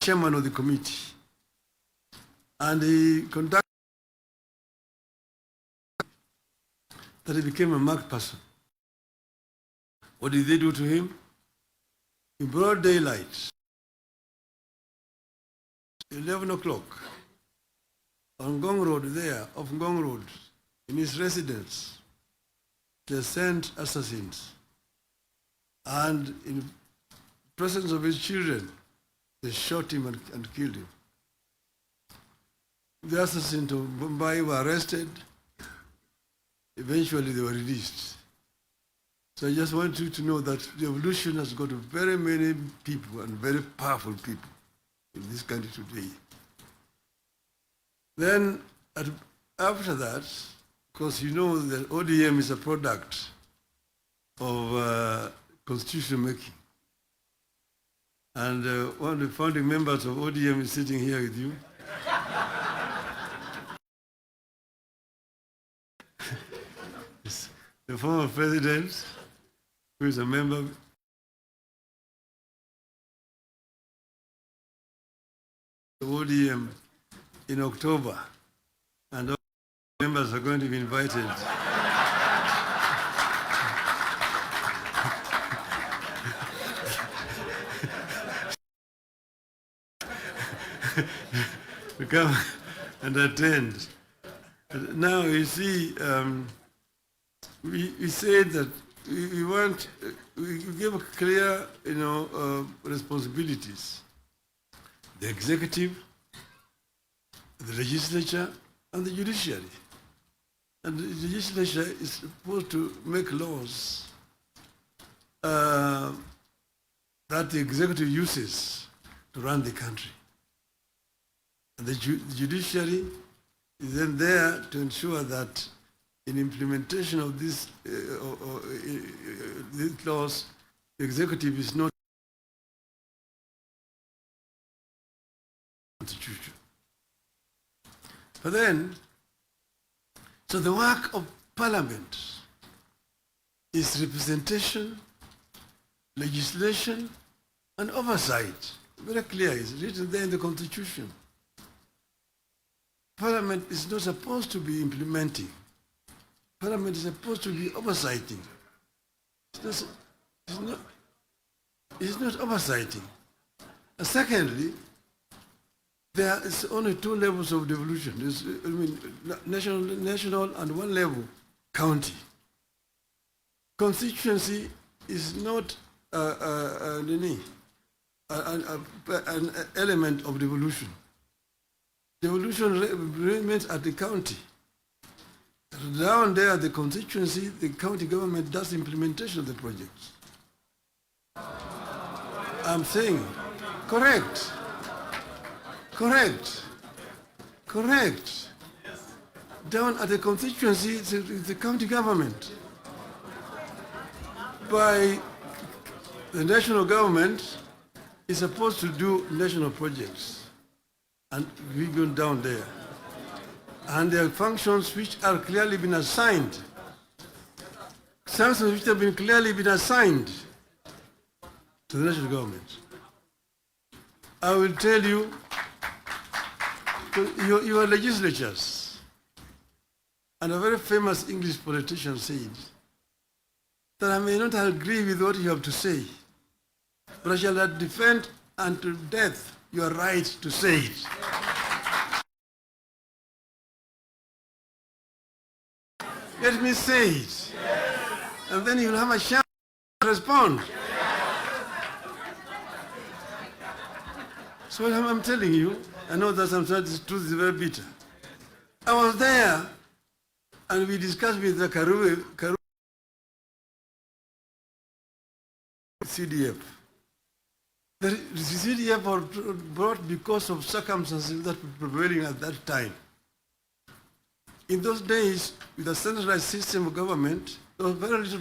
chairman of the committee. And he conducted that he became a marked person. What did they do to him? In broad daylight, 11 o'clock, on Ngong Road there, off Ngong Road, in his residence, they sent assassins. And in presence of his children, they shot him and killed him. The assassins of Mumbai were arrested. Eventually they were released. So I just want you to know that the revolution has got very many people and very powerful people in this country today. Then after that, because you know that ODM is a product of constitution making. And one of the founding members of ODM is sitting here with you. The former president, who is a member of the ODM in October, and all members are going to be invited. To come and attend. Now you see, we said that we give clear, responsibilities. The executive, the legislature, and the judiciary. And the legislature is supposed to make laws that the executive uses to run the country. And the judiciary is then there to ensure that in implementation of these laws, the executive is not constitution. But then, so the work of parliament is representation, legislation, and oversight. Very clear, it's written there in the constitution. Parliament is not supposed to be implementing. Parliament is supposed to be oversighting. It's not oversighting. And secondly, there is only two levels of devolution. There's, national and one level, county. Constituency is not an element of devolution. Devolution remains at the county. Down there at the constituency, the county government does implementation of the projects. I'm saying, correct. Down at the constituency, it's the county government. By the national government is supposed to do national projects. And we go down there. And there are functions which are clearly been assigned. Functions which have been clearly been assigned to the national government. I will tell you, your legislatures, and a very famous English politician said that I may not agree with what you have to say, but I shall defend unto death your right to say it. Let me say it. And then you'll have a chance to respond. So I'm telling you, I know that sometimes the truth is very bitter. I was there and we discussed with the Karue CDF. The CDF were brought because of circumstances that were prevailing at that time. In those days, with a centralized system of government, there was very little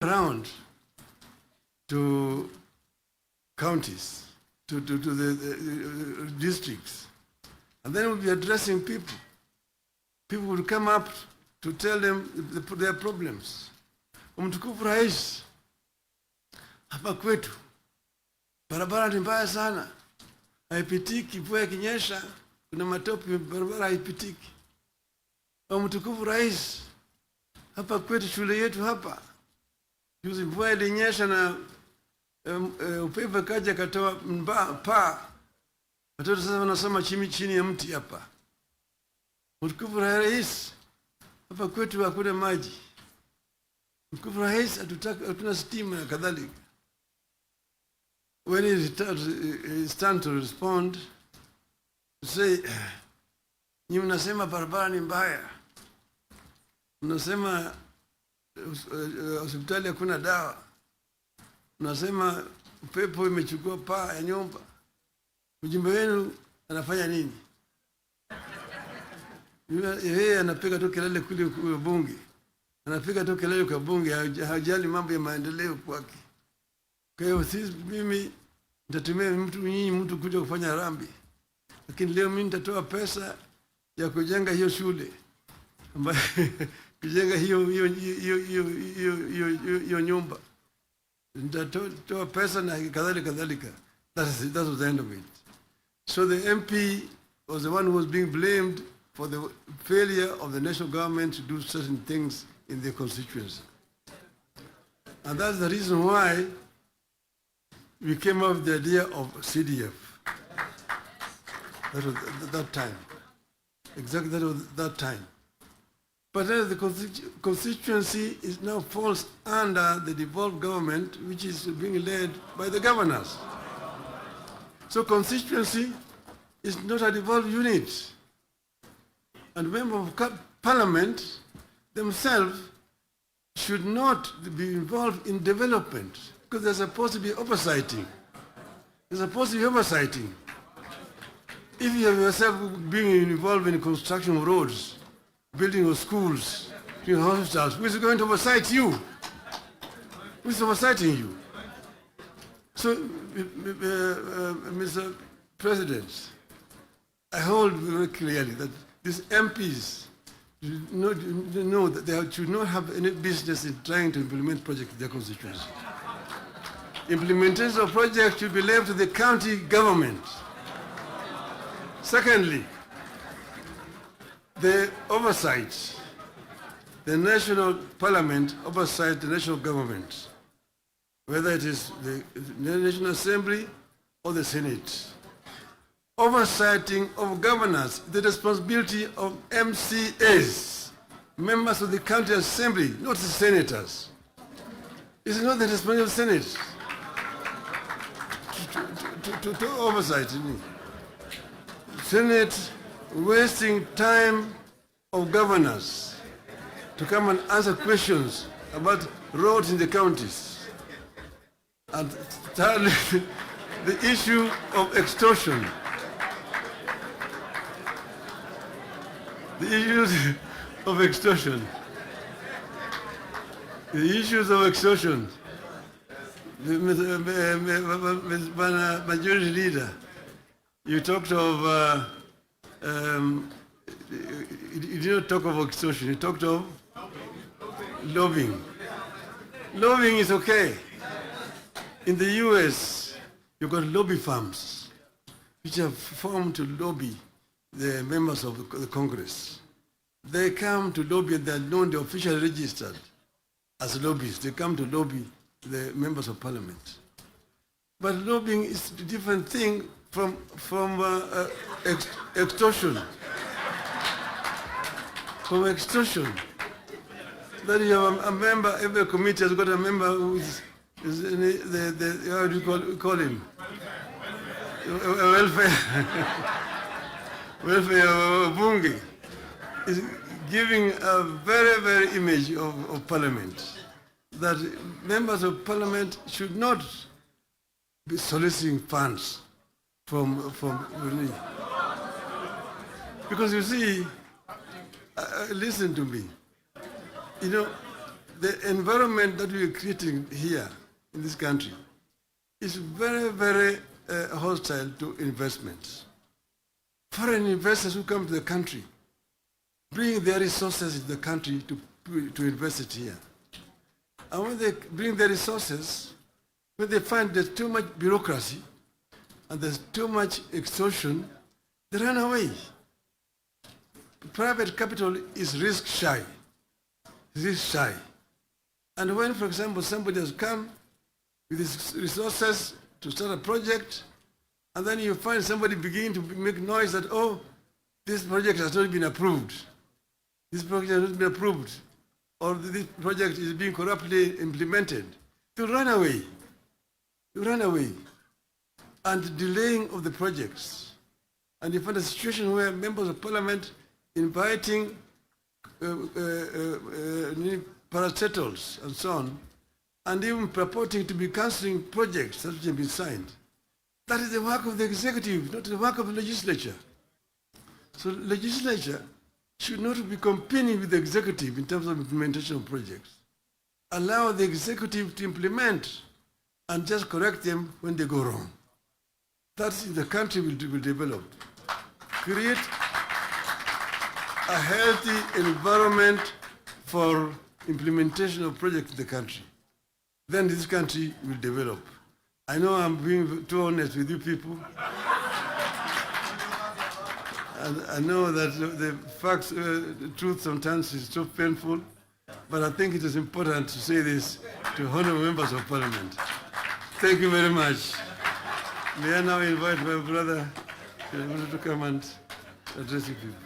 around to counties, to the districts. And then we'll be addressing people. People will come up to tell them their problems. Mtukufu Rais, hapa kwetu barabara ni mbaya sana, haipitiki. Mvua ikinyesha kuna matope, barabara haipitiki. Mtukufu Rais, hapa kwetu shule yetu hapa, juzi mvua ilinyesha na upepo kaja katoa paa, watoto sasa wanasoma chini ya mti hapa. Mtukufu Rais, hapa kwetu hakuna maji. Mtukufu Rais, hatuna stima na kadhalika. When he stand to respond, to say, nyinyi mnasema barabara ni mbaya, mnasema hospitali hakuna dawa, mnasema upepo imechukua paa ya nyumba. Mjumbe wenu anafanya nini? Yeye anapiga tu kelele kule bunge, anapiga tu kelele kwa bunge, hajali mambo ya maendeleo kwake. Kwa hiyo mimi nitatumia mtu kuja kufanya rambi, lakini leo mimi nitatoa pesa ya kujenga hiyo shule, ambayo kujenga hiyo nyumba, nitatoa pesa na kadhalika. That was the end of it. So the MP was the one who was being blamed for the failure of the national government to do certain things in their constituency. And that's the reason why we came up with the idea of CDF. That was that time. Exactly, that was that time. But then the constituency is now falls under the devolved government, which is being led by the governors. So constituency is not a devolved unit. And members of parliament themselves should not be involved in development, because they're supposed to be oversighting. They're supposed to be oversighting. If you have yourself being involved in construction of roads, building of schools, building hospitals, who is going to oversight you? Who is oversighting you? So, Mr. President, I hold very clearly that these MPs know that they should not have any business in trying to implement projects in their constituency. Implementation of projects should be left to the county government. Secondly, the oversight, the national parliament oversight the national government, whether it is the National Assembly or the Senate. Oversighting of governors, the responsibility of MCAs, members of the county assembly, not the senators. It's not the responsibility of the Senate to oversight. Senate wasting time of governors to come and answer questions about roads in the counties. And thirdly, the issue of extortion. The issues of extortion. The issues of extortion. Majority Leader, you talked of, you did not talk of extortion, you talked of lobbying. Lobbying is okay. In the US, you've got lobby firms which have formed to lobby the members of the Congress. They come to lobby and they're known, they're officially registered as lobbyists. They come to lobby the members of parliament. But lobbying is a different thing from extortion. From extortion. That you have a member, every committee has got a member who is how do you call him? Welfare Ambunge is giving a very, very image of parliament, that members of parliament should not be soliciting funds from me. Because you see, listen to me, you know, the environment that we are creating here in this country is very, very hostile to investments. Foreign investors who come to the country bring their resources into the country to invest it here. And when they bring their resources, when they find there's too much bureaucracy and there's too much extortion, they run away. Private capital is risk shy. And when, for example, somebody has come with his resources to start a project, and then you find somebody beginning to make noise that, oh, this project has not been approved. This project has not been approved. Or this project is being corruptly implemented. You run away. You run away. And delaying of the projects. And you find a situation where members of parliament inviting parastatals and so on, and even purporting to be cancelling projects that have been signed. That is the work of the executive, not the work of the legislature. So legislature should not be competing with the executive in terms of implementation of projects. Allow the executive to implement and just correct them when they go wrong. That's the country will develop. Create a healthy environment for implementation of projects in the country. Then this country will develop. I know I'm being too honest with you people. And I know that the facts, the truth sometimes is so painful, but I think it is important to say this to honorable members of parliament. Thank you very much. May I now invite my brother to come and address you people.